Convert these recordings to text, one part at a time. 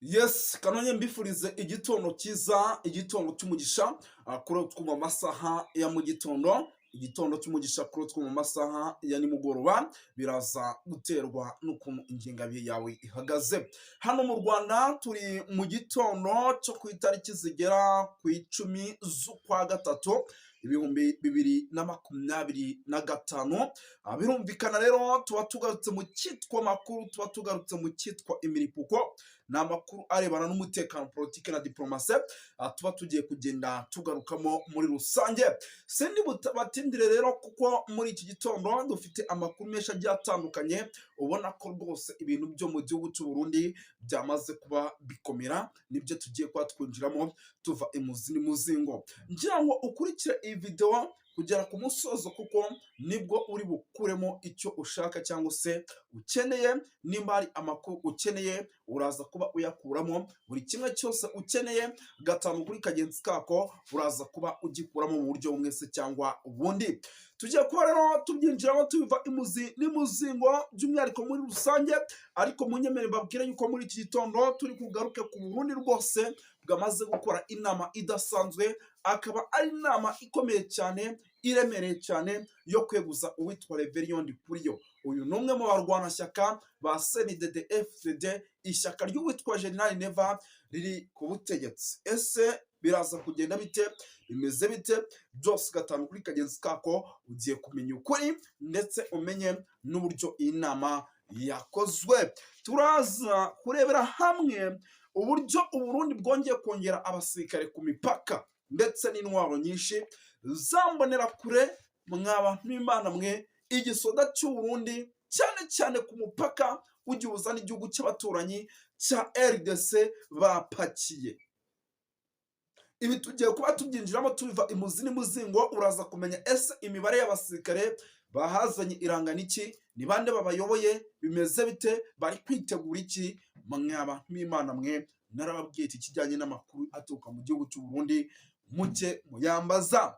Yes, kanonye mbifurize igitondo cyiza, igitondo cy'umugisha kuri twumva amasaha ya mu gitondo, igitondo cy'umugisha kuri twumva amasaha ya nimugoroba, biraza guterwa n'ukuntu ingengabihe yawe ihagaze. Hano mu Rwanda turi mu gitondo cyo ku itariki zigera ku 10 z'ukwa gatatu 2025. Birumvikana rero tuba tugarutse mu cyitwa makuru, tuba tugarutse mu cyitwa imiripuko, ni amakuru arebana n'umutekano, politiki na diplomasi, tuba tugiye kugenda tugarukamo muri rusange. Sindi batindire rero, kuko muri iki gitondo dufite amakuru menshi agiye atandukanye. Ubona ko rwose ibintu byo mu gihugu cy'u Burundi byamaze kuba bikomera, nibyo tugiye kuba twinjiramo tuva imuzi n'umuzingo. Ngira ngo ukurikire iyi video kugera ku musozo, kuko nibwo uri bukuremo icyo ushaka cyangwa se ukeneye. Nimba hari amakuru ukeneye, uraza kuba uyakuramo. Buri kimwe cyose ukeneye, gatanu kuri kagenzi kako, uraza kuba ugikuramo mu buryo bumwe se cyangwa ubundi. Tugiye kuba rero tubyinjiramo tubiva imuzi n'imuzingo, by'umwihariko muri rusange. Ariko munyemere mbabwire yuko muri iki gitondo turi kugaruke ku Burundi rwose bwamaze gukora inama idasanzwe, akaba ari inama ikomeye cyane, iremereye cyane, yo kweguza uwitwa Reverien Ndikuriyo. Uyu ni umwe mu barwanashyaka ba CNDD FDD, ishyaka ry'uwitwa General Neva riri ku butegetsi. Ese biraza kugenda bite? Bimeze bite? Byose gatanu kuri kagenzi kako, ugiye kumenya ukuri ndetse umenye n'uburyo iyi nama yakozwe. Turaza kurebera hamwe uburyo Uburundi bwongeye kongera abasirikare ku mipaka ndetse n'intwaro nyinshi zambonera kure. Mwaba n'Imana mwe, igisoda cy'Uburundi cyane cyane ku mupaka ugihuza n'igihugu cy'abaturanyi cya RDC bapakiye. Ibi tugiye kuba tubyinjiramo tubiva imuzi n'umuzingo. Uraza kumenya ese imibare y'abasirikare bahazanye irangana iki, ni bande babayoboye, bimeze bite, bari kwitegura iki? Mwaba n'Imana mwe, narababwiye iki kijyanye n'amakuru aturuka mu gihugu cy'u Burundi muke muyambaza.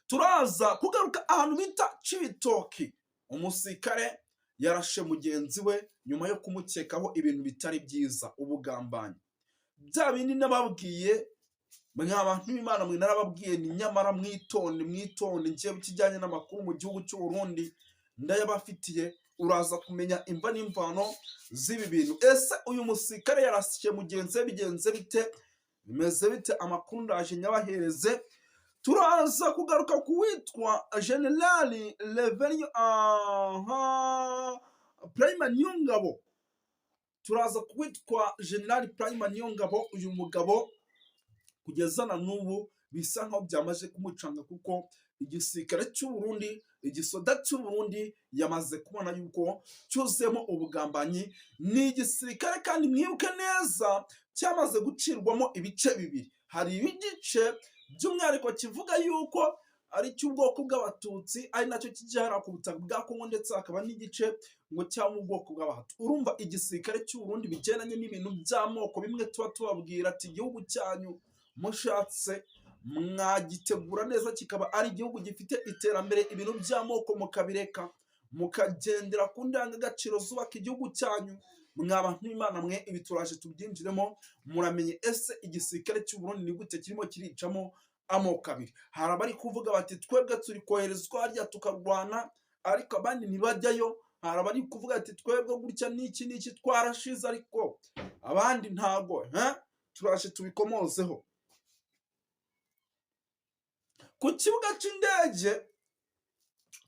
Turaza kugaruka ahantu bita Cibitoki, umusirikare yarashe mugenzi we nyuma yo kumukekaho ibintu bitari byiza, ubugambanyi. Bya bindi nababwiye, mwa bantu b'Imana mwe, narababwiye ni nyamara mwitonde, mwitonde. Njyewe ikijyanye n'amakuru mu gihugu cy'u Burundi ndayabafitiye. Uraza kumenya imva n'imvano z'ibi bintu. Ese uyu musirikare yarasiye mugenzi we, bigenze bite, bimeze bite? Amakuru ndaje nyabahereze. Turaza kugaruka ku witwa Generali Reverien, aha, Prime Niyongabo. Turaza kuwitwa Generali Prime Niyongabo. Uyu mugabo kugeza na n'ubu bisa nkaho byamaze kumucanga, kuko igisirikare cy'u Burundi, igisoda cy'u Burundi, yamaze kubona yuko cyuzuyemo ubugambanyi. Ni igisirikare kandi mwibuke neza cyamaze gucirwamo ibice bibiri. Hari igice by'umwihariko kivuga yuko ari icy'ubwoko bw'Abatutsi, ari nacyo kijya hariya ku butaka bwa Kongo, ndetse hakaba n'igice ngo cyaba mu bwoko bw'Abahutu. Urumva igisirikare cy'u Burundi bigendanye n'ibintu by'amoko, bimwe tuba tubabwira ati igihugu cyanyu mushatse mwagitegura neza kikaba ari igihugu gifite iterambere, ibintu by'amoko mukabireka, mukagendera ku ndangagaciro zubaka igihugu cyanyu. Mwaba nk'Imana mwe, ibi turaje tubyinjiremo, muramenye ese igisirikare cy'u Burundi ni gute kirimo kiricamo amoko abiri. Hari abari kuvuga bati twebwe turi koherezwa harya tukarwana, ariko abandi ntibajyayo. Hari abari kuvuga ati twebwe gutya n'iki n'iki twarashize, ariko abandi ntago. Turaje tubikomozeho. Ku kibuga cy'indege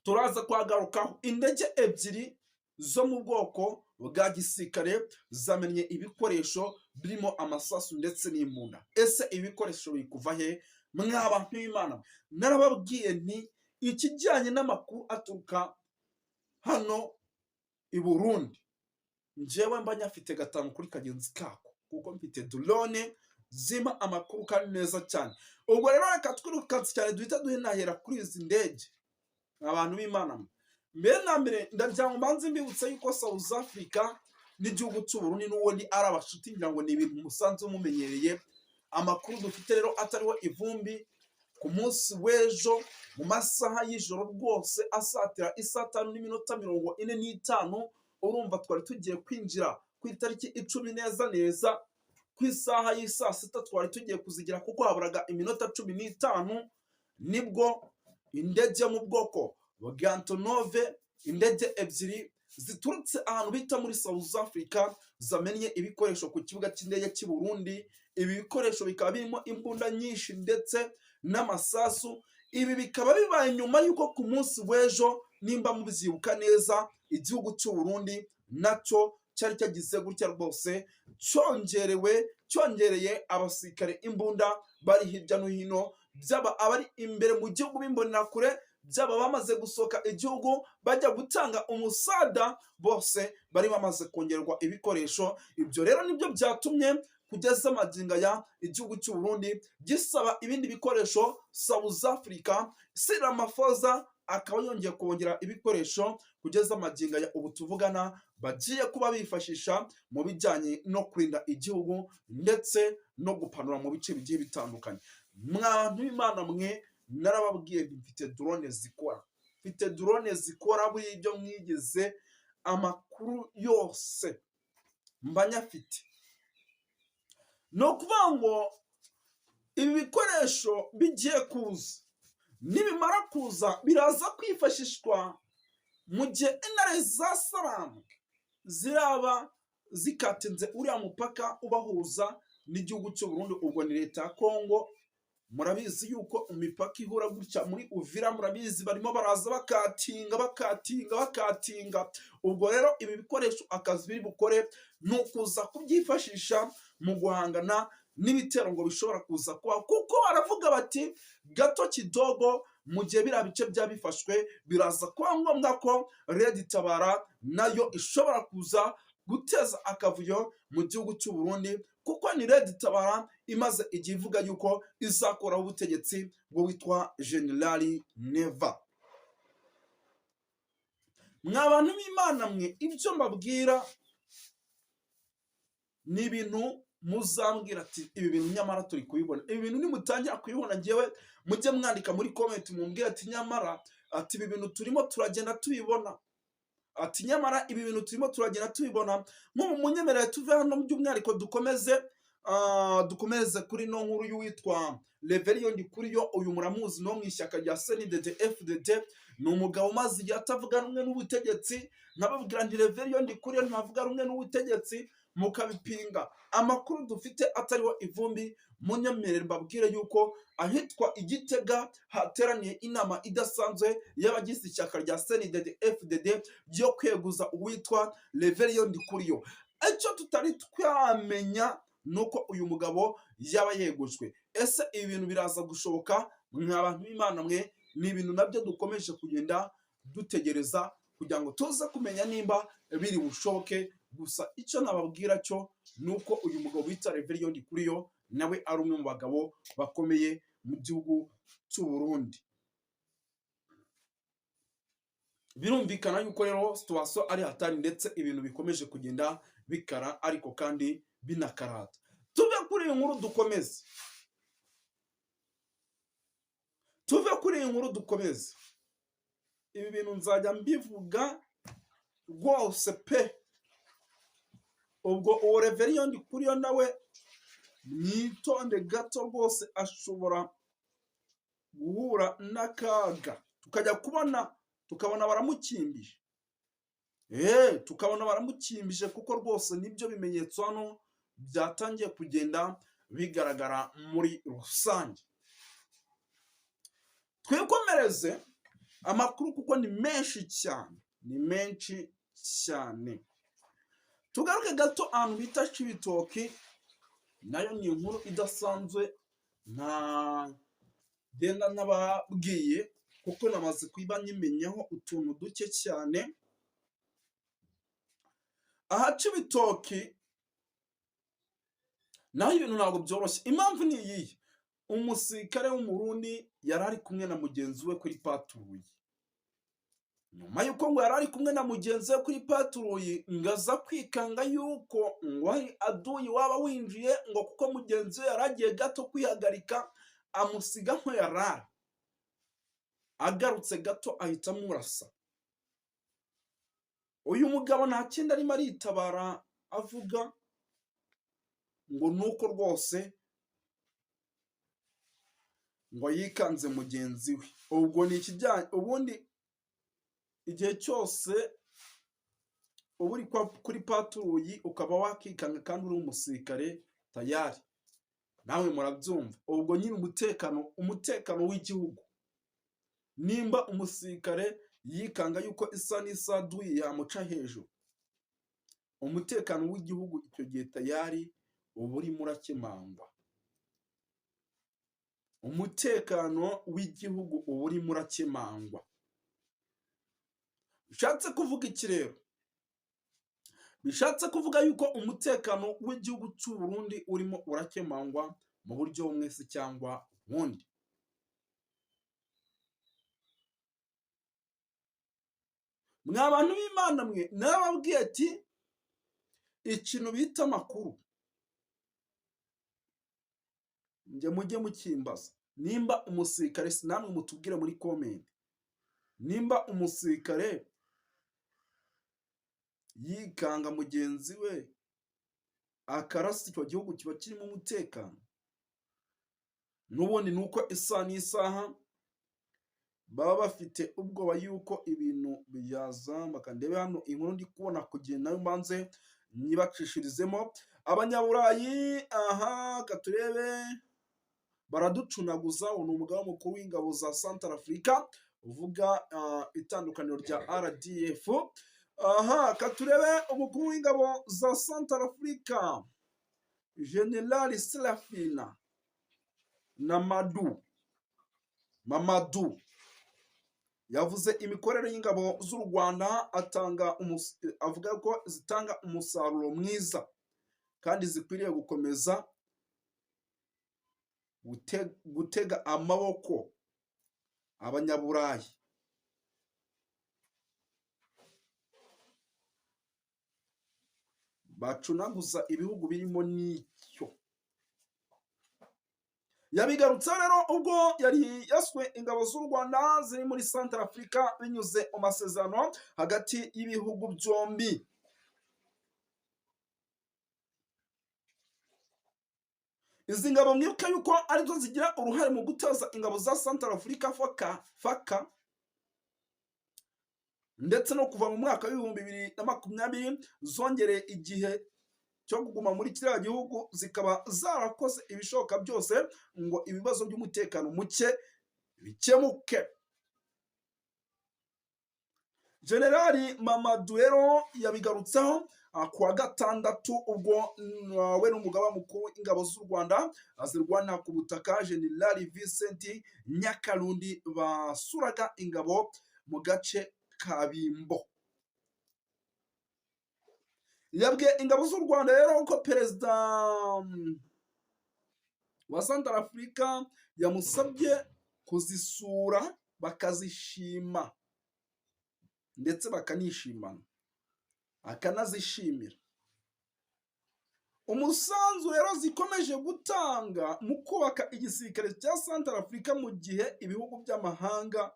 turaza kuhagarukaho, indege ebyiri zo mu bwoko bwa gisirikare zamennye ibikoresho birimo amasasu ndetse n'imbunda. Ese ibikoresho biri kuva he? Mwaba nk'Imana, narababwiye nti ikijyanye n'amakuru aturuka hano i Burundi njyewe mba nyafite gatanu kuri kagenzi kako, kuko mfite drone zima amakuru kandi neza cyane. Ubwo rero reka twirukanse cyane, duhita duhenahera kuri izi ndege. Abantu b'Imana mwe, mbere na mbere ndagira ngo mbanze mbibutse yuko South Africa n'igihugu cy'u Burundi n'ubundi ari abashuti. Ngira ngo ni ibintu musanzwe mumenyereye. Amakuru dufite rero atariho ivumbi, ku munsi w'ejo mu masaha y'ijoro rwose asatira isaa 5 n'iminota 45, urumva twari tugiye kwinjira ku itariki 10 neza neza, ku isaha y'isaa sita twari tugiye kuzigira kuko haburaga iminota 15, nibwo indege yo mu bwoko bwa Antonov, indege ebyiri ziturutse ahantu bita muri South Africa, zamennye ibikoresho ku kibuga cy'indege cy'i Burundi. Ibi bikoresho bikaba birimo imbunda nyinshi ndetse n'amasasu. Ibi bikaba bibaye nyuma y'uko ku munsi w'ejo, nimba mubyibuka neza, igihugu cy'u Burundi nacyo cyari cyagize gutya rwose cyongerewe, cyongereye abasirikare imbunda bari hirya no hino, byaba abari imbere mu gihugu b'imbonerakure, byaba bamaze gusohoka igihugu bajya gutanga umusada, bose bari bamaze kongerwa ibikoresho. Ibyo rero nibyo byatumye kugeza amagingo aya igihugu cy'u Burundi gisaba ibindi bikoresho South Africa. Cyril Ramaphosa akaba yongeye kongera ibikoresho kugeza amagingo aya ubu tuvugana, bagiye kuba bifashisha mu bijyanye no kurinda igihugu ndetse no gupanura mu bice bigiye bitandukanye. Mwantu b'Imana mwe, narababwiye nti mfite drone zikora, mfite drone zikora. Buriya ibyo mwigeze amakuru yose mba nyafite. Ni ukuvuga ngo ibi bikoresho bigiye kuza, nibimara kuza biraza kwifashishwa mu gihe intare za Sarambwe ziraba zikatinze uriya mupaka ubahuza n'igihugu cy'u Burundi, ubwo ni leta ya Kongo. Murabizi yuko imipaka ihura gutya muri Uvira, murabizi barimo baraza bakatinga, bakatinga, bakatinga. Ubwo rero ibi bikoresho akazi biri bukore ni ukuza kubyifashisha mu guhangana n'ibitero ngo bishobora kuza kuba, kuko baravuga bati gato kidogo, mu gihe biriya bice byaba bifashwe, biraza kuba ngombwa ko Red Tabara nayo ishobora kuza guteza akavuyo mu gihugu cy'u Burundi, kuko ni Red Tabara imaze igihe ivuga yuko izakuraho ubutegetsi bwo witwa General Neva. Mwa bantu b'Imana mwe, ibyo mbabwira ni ibintu muzambwira ati ibi bintu nyamara turi kubibona. Ibi bintu nimutangira kubibona, ngewe mujye mwandika muri comment mumbwire ati nyamara, ati ibi bintu turimo turagenda tubibona, ati nyamara ibi bintu turimo turagenda tubibona. Nk'ubu munyemerere tuve hano, by'umwihariko dukomeze kuri no nkuru y'uwitwa Reverien Ndikuriyo. Uyu muramuzi no mu ishyaka rya CNDD FDD, ni umugabo umaze igihe atavuga rumwe n'ubutegetsi. Nkababwira nti Reverien Ndikuriyo ntavuga rumwe n'ubutegetsi, mukabipinga. Amakuru dufite atariho ivumbi, munyemerere mbabwire yuko ahitwa Igitega hateraniye inama idasanzwe y'abagize ishyaka rya CNDD FDD ryo kweguza uwitwa Reverien Ndikuriyo. Icyo tutari twamenya ni uko uyu mugabo yaba yegujwe. Ese ibi bintu biraza gushoboka? Mwa bantu b'Imana mwe, ni ibintu nabyo dukomeje kugenda dutegereza kugira ngo tuze kumenya nimba biri bushoboke. Gusa icyo nababwira cyo ni uko uyu mugabo bita Reverien Ndikuriyo nawe ari umwe mu bagabo bakomeye mu gihugu cy'u Burundi. Birumvikana yuko rero situation ari hatari, ndetse ibintu bikomeje kugenda bikara ariko kandi binakarata. Tuve kuri iyi nkuru dukomeze, tuve kuri iyi nkuru dukomeze. Ibi bintu nzajya mbivuga rwose pe. Ubwo uwo Reverien Ndikuriyo nawe mwitonde gato rwose, ashobora guhura n'akaga, tukajya kubona tukabona baramukimbije, tukabona baramukimbije, kuko rwose nibyo bimenyetso hano byatangiye kugenda bigaragara muri rusange. Twikomereze amakuru kuko ni menshi cyane, ni menshi cyane. Tugaruke gato ahantu bita Cibitoki, nayo ni inkuru idasanzwe nta genda n'ababwiye, kuko namaze kuba nyimenyeho utuntu duke cyane. Aha Cibitoki naho ibintu ntabwo byoroshye. Impamvu ni iyihe? Umusirikare w'Umurundi yari ari kumwe na mugenzi we kuri patrouille. Nyuma y'uko ngo yari ari kumwe na mugenzi we kuri patrouille, ngo aza kwikanga yuko ngo hari adui waba winjiye, ngo kuko mugenzi we yari agiye gato kwihagarika, amusiga nko yarari agarutse gato ahita amurasa. Uyu mugabo nta kindi arimo aritabara. avuga ngo nuko rwose ngo yikanze mugenzi we. Ubwo ni ikijyanye ubundi igihe cyose uba uri kuri patrouille, ukaba wakikanga kandi uri umusirikare, tayari nawe murabyumva. Ubwo nyine umutekano w'igihugu, nimba umusirikare yikanga yuko isa n'isaha adui yamuca hejuru, umutekano w'igihugu icyo gihe tayari uba urimo urakemangwa. Umutekano w'igihugu uba urimo urakemangwa. Bishatse kuvuga iki rero? Bishatse kuvuga yuko umutekano w'igihugu cy'u Burundi urimo urakemangwa mu buryo bumwe se cyangwa ubundi. Mwa bantu b'Imana mwe, narababwiye ati ikintu bita amakuru njye mujye mukimbaza. Nimba umusirikare, namwe mutubwire muri comment, nimba umusirikare yikanga mugenzi we akarasa, icyo gihugu kiba kirimo umutekano? N'ubundi ni uko isaha n'isaha baba bafite ubwoba yuko ibintu byazamba. Ndebe hano inkuru ndi kubona kugira nayo mbanze nyibacishirizemo. Abanyaburayi aha katurebe baraducunaguza. Uyu ni umugaba mukuru w'ingabo za Central Africa uvuga itandukaniro rya RDF. Aha katurebe umukuru w'ingabo za Central Africa, General Serafina Namadu Mamadu, yavuze imikorere y'ingabo z'u Rwanda, atanga avuga ko zitanga umusaruro mwiza kandi zikwiriye gukomeza gutega amaboko Abanyaburayi. Bacunaguza ibihugu birimo n'icyo. Yabigarutseho rero ubwo yari yasuye ingabo z'u Rwanda ziri muri Central Africa binyuze mu masezerano hagati y'ibihugu byombi. Izi ngabo mwibuke yuko arizo zigira uruhare mu gutoza ingabo za Central Africa FACA, ndetse no kuva mu mwaka wa 2020 zongereye igihe cyo kuguma muri kiriya gihugu, zikaba zarakoze ibishoboka byose ngo ibibazo by'umutekano muke bikemuke. Generali Mamadou rero yabigarutseho kuwa gatandatu ubwo we n'umugaba mukuru w'ingabo z'u Rwanda zirwana ku butaka, Generali Vincent Nyakarundi, basuraga ingabo mu gace ka Bimbo. Yabwiye ingabo z'u Rwanda rero ko perezida wa Central Africa yamusabye kuzisura bakazishima ndetse bakanishimana, akanazishimira umusanzu rero zikomeje gutanga mu kubaka igisirikare cya Central Africa mu gihe ibihugu by'amahanga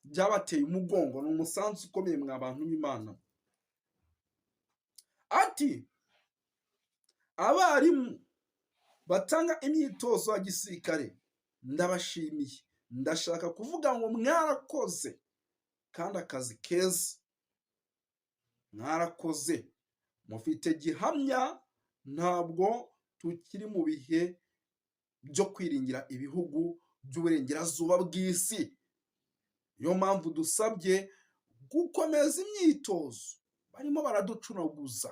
byabateye umugongo. Ni umusanzu ukomeye mwa bantu b'Imana. Ati abarimu batanga imyitozo ya gisirikare ndabashimiye, ndashaka kuvuga ngo mwarakoze kandi akazi keza mwarakoze, mufite gihamya, ntabwo tukiri mu bihe byo kwiringira ibihugu by'uburengerazuba bw'isi. Niyo mpamvu dusabye gukomeza imyitozo, barimo baraducunaguza.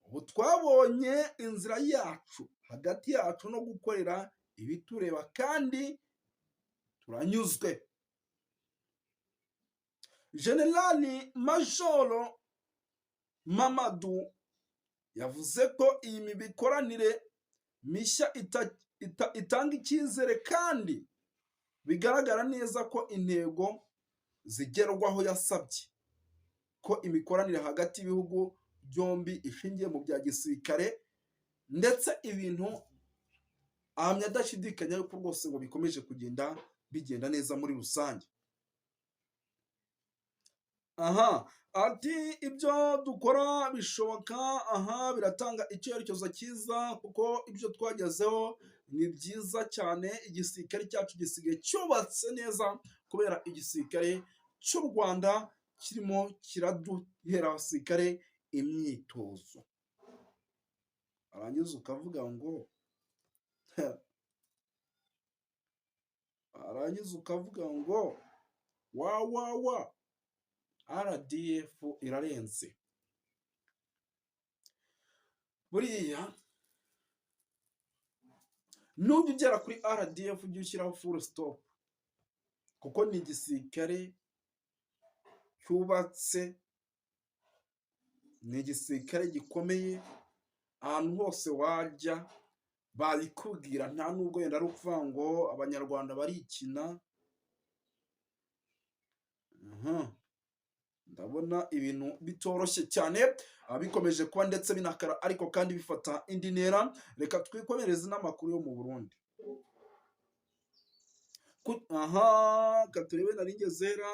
Ubu twabonye inzira yacu hagati yacu no gukorera ibitureba kandi turanyuzwe. Generali Majoro Mamadou yavuze ko iyi mikoranire mishya itanga icyizere kandi bigaragara neza ko intego zigerwaho. Yasabye ko imikoranire hagati y'ibihugu byombi ishingiye mu bya gisirikare, ndetse ibintu ahamya adashidikanya yuko rwose ngo bikomeje kugenda bigenda neza muri rusange. Aha ati ibyo dukora bishoboka, aha biratanga icyerekezo cyiza kuko ibyo twagezeho ni byiza cyane. Igisirikare cyacu gisigaye cyubatse neza kubera igisirikare cy'u Rwanda kirimo kiraduhera abasirikare imyitozo. Warangiza ukavuga ngo warangiza ukavuga ngo wa wa wa RDF irarenze. Buriya nujya ugera kuri RDF ujye ushyiraho full stop, kuko ni igisirikare cyubatse, ni igisirikare gikomeye, ahantu hose wajya babikubwira, nta nubwo wenda ari ukuvuga ngo Abanyarwanda barikina. Ndabona ibintu bitoroshye cyane, bikomeje kuba ndetse binakara, ariko kandi bifata indi ntera. Reka twikomereze n'amakuru yo mu Burundi. Aha reka turebe nari ngezera.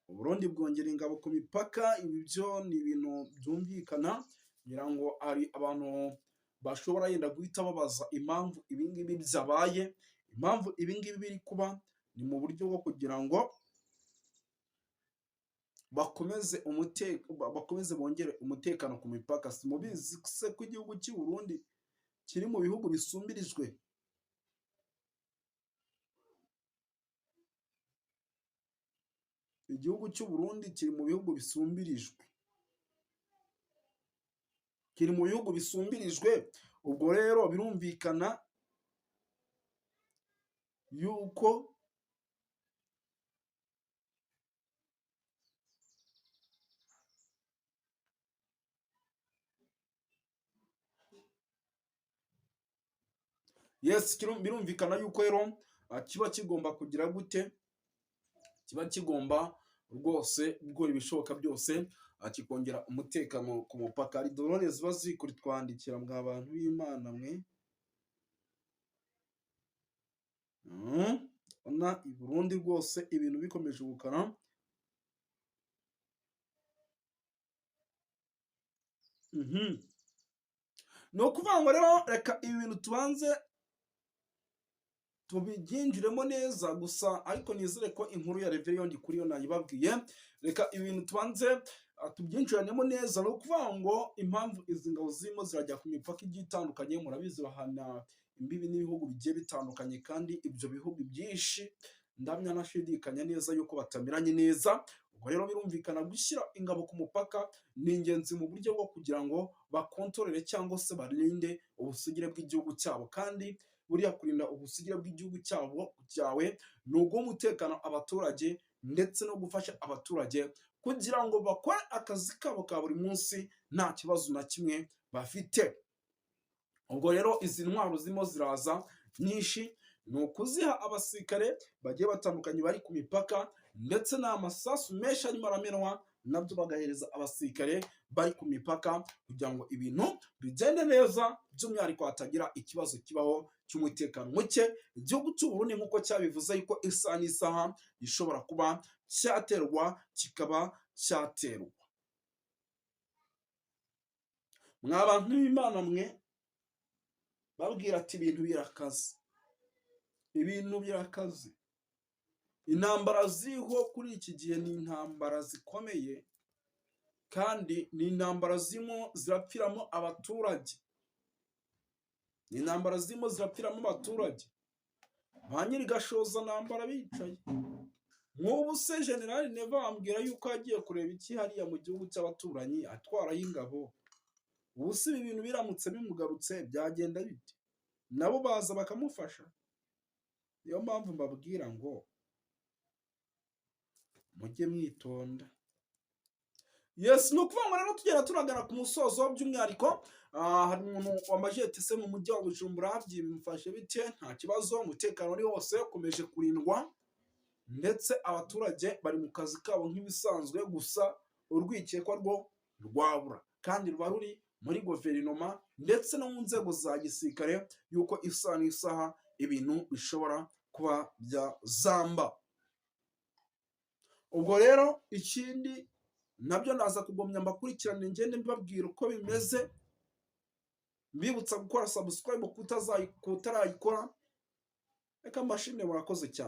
Uburundi bwongera ingabo ku mipaka, ibi byo ni ibintu byumvikana, ngira ngo hari abantu bashobora yenda guhita babaza impamvu ibi ngibi byabaye. Impamvu ibi ngibi biri kuba ni mu buryo bwo kugira ngo bakomeze bongere umutekano ku mipaka. Si mubizi se ko igihugu cy'u Burundi kiri mu bihugu bisumbirijwe? Igihugu cy'u Burundi kiri mu bihugu bisumbirijwe, kiri mu bihugu bisumbirijwe. Ubwo rero birumvikana yuko yes, birumvikana yuko rero kiba kigomba kugira gute, kiba kigomba rwose gukora ibishoboka byose kikongera umutekano ku mupaka. Hari drone ziba ziri kutwandikira mwa bantu b'Imana mwe. Ndabona i Burundi rwose ibintu bikomeje gukara. Ni ukuvuga ngo rero reka ibi bintu tubanze tubibyinjiremo neza gusa, ariko nizere ko inkuru ya Reveriyoni kuri yo nayibabwiye. Reka ibintu tubanze tubyinjiranemo neza. Ni ukuvuga ngo impamvu izi ngabo zirimo zirajya ku mipaka igiye itandukanye, murabizi bahana imbibi n'ibihugu bigiye bitandukanye, kandi ibyo bihugu byinshi ndamya nashidikanya neza yuko batameranye neza. Ubwo rero birumvikana gushyira ingabo ku mupaka ni ingenzi mu buryo bwo kugira ngo bakontorore cyangwa se barinde ubusugire bw'igihugu cyabo. Kandi buriya kurinda ubusugire bw'igihugu cyabo cyawe ni uguha umutekano abaturage ndetse no gufasha abaturage kugira ngo bakore akazi kabo ka buri munsi nta kibazo na kimwe bafite. Ubwo rero izi ntwaro zirimo ziraza nyinshi ni ukuziha abasirikare bagiye batandukanye bari ku mipaka, ndetse n'amasasu menshi arimo aramenwa nabyo bagahereza abasirikare bari ku mipaka kugira ngo ibintu bigende neza, by'umwihariko hatagira ikibazo kibaho cy'umutekano muke. Igihugu cy'u Burundi nk'uko cyabivuze yuko isaha n'isaha gishobora kuba cyaterwa, kikaba cyaterwa. Mwa bantu b'Imana mwe, babwira ati ibintu birakaze, ibintu birakaze. Intambara ziriho kuri iki gihe ni intambara zikomeye, kandi ni intambara zirimo zirapfiramo abaturage, ni intambara zirimo zirapfiramo abaturage. Ba nyirigashoza ntambara bicaye. Nk'ubu se General Neva ambwira yuko yagiye kureba iki hariya mu gihugu cy'abaturanyi atwarayo ingabo. Ubu se ibi bintu biramutse bimugarutse byagenda bite? Nabo baza bakamufasha. Niyo mpamvu mbabwira ngo mujye mwitonda. Yes, ni ukuvuga ngo rero tugenda turagana ku musozo. By'umwihariko hari umuntu wamajije ati se mu mujyi wa Bujumbura byimufashe bite? Nta kibazo, umutekano ari wose ukomeje kurindwa, ndetse abaturage bari mu kazi kabo nk'ibisanzwe, gusa urwikekwa rwo rwabura kandi ruba ruri muri guverinoma ndetse no mu nzego za gisirikare yuko isaha n'isaha ibintu bishobora kuba byazamba. Ubwo rero ikindi nabyo naza kugumya mbakurikirane, ngende mbabwira uko bimeze, mbibutsa gukora subscribe kutarayikora. Reka mbashimire, murakoze cyane.